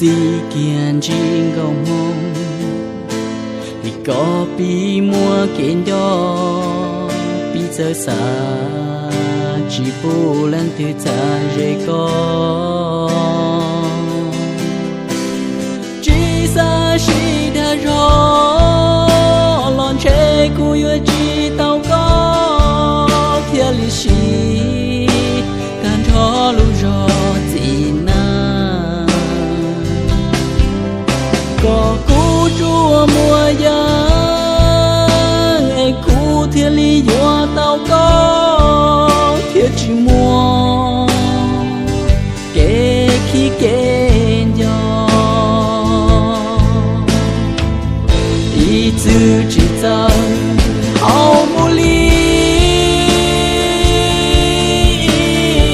Txij kiag ntsis nkaus hmo, vim koj pib muaj kev nco, pib txawj xav, tsis pub leej twg txav ze koj. Tsis xav sib dag zog los ntshe kuv yuav tsis tau koj thiaj li siv tag nrho lub zog txiv neej. Kom kuv tsuas muaj yeej es kuv thiaj li yuav tau koj thiaj tsis muaj kev khib kev nco. Ib txwm tsis txawj hauv npaum li,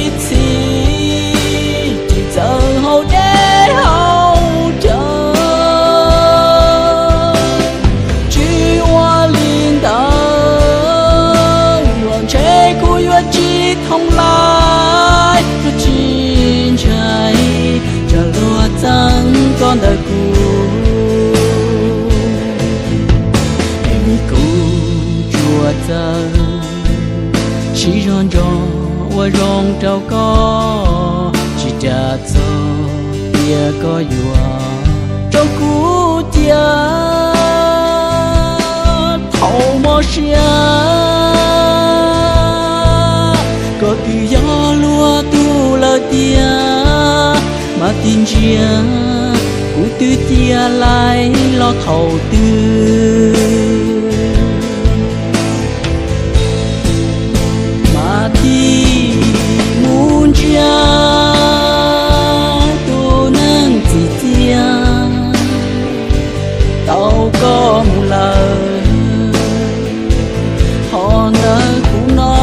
ib txhis tsis txawj hauv deb hauv cawv. Tsis ua li ntawd los ntshe kuv yuav tsis thooj lais, yuav tsis ntshai tsam luag txeeb koj ntawm kuv. Vim kuv tsuas txawj siv zog ntso ua zoo rau koj, tsis ras txog tias koj yuav rau kuv cia. Thaum mob siab koj twb yog luag tug lawm tiag, mas tig ntsia kuv twb cia lais los thaum twg. Mas tig mus ntsia tus neeg txim txiaj tau koj mus lawm, ho ntawm kuv no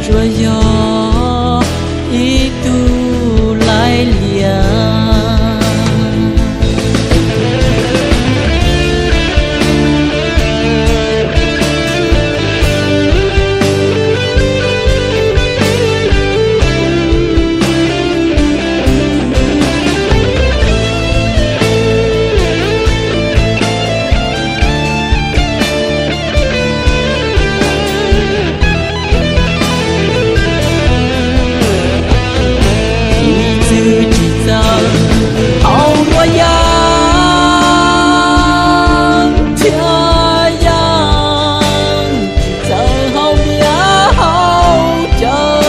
tsuas yog ib tug laib lias. Ib txwm tsis txawj hauv nruab yeeb thiab yeej tsis txawj hauv viav hauv cawv.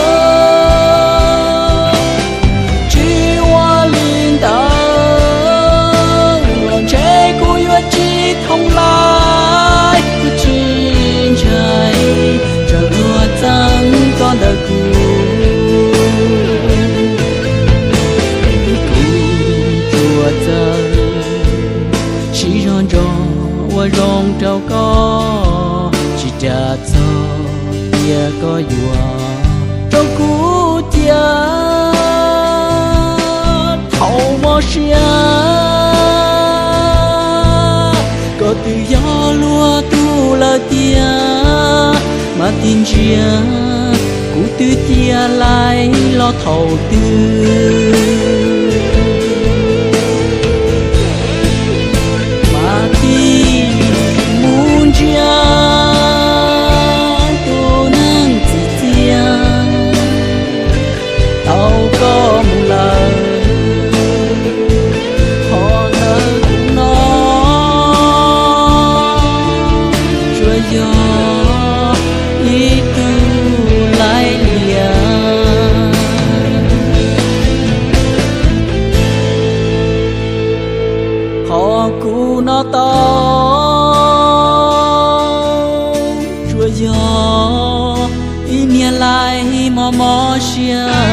Tsis ua li ntawd los ntshe kuv yuav tsis thooj lais, kuv tsis ntshai tsam luag txeeb koj ntawm kuv. Kuv tsuas txawj siv zog ntso ua zoo rau koj, tsis ras txog tias koj yuav rau kuv cia. Thaum mob siab koj twb yog luag tug lawm tiag, mas tig ntsia kuv twb cia lais los thaum twg. Mas tig mus ntsia tus neeg txim txiaj tau koj mus lawm, ho ntawm kuv no tsuas yog ib tug laib lias. Qhov kuv no tau tsuas yog ib niag laib mob mob siab.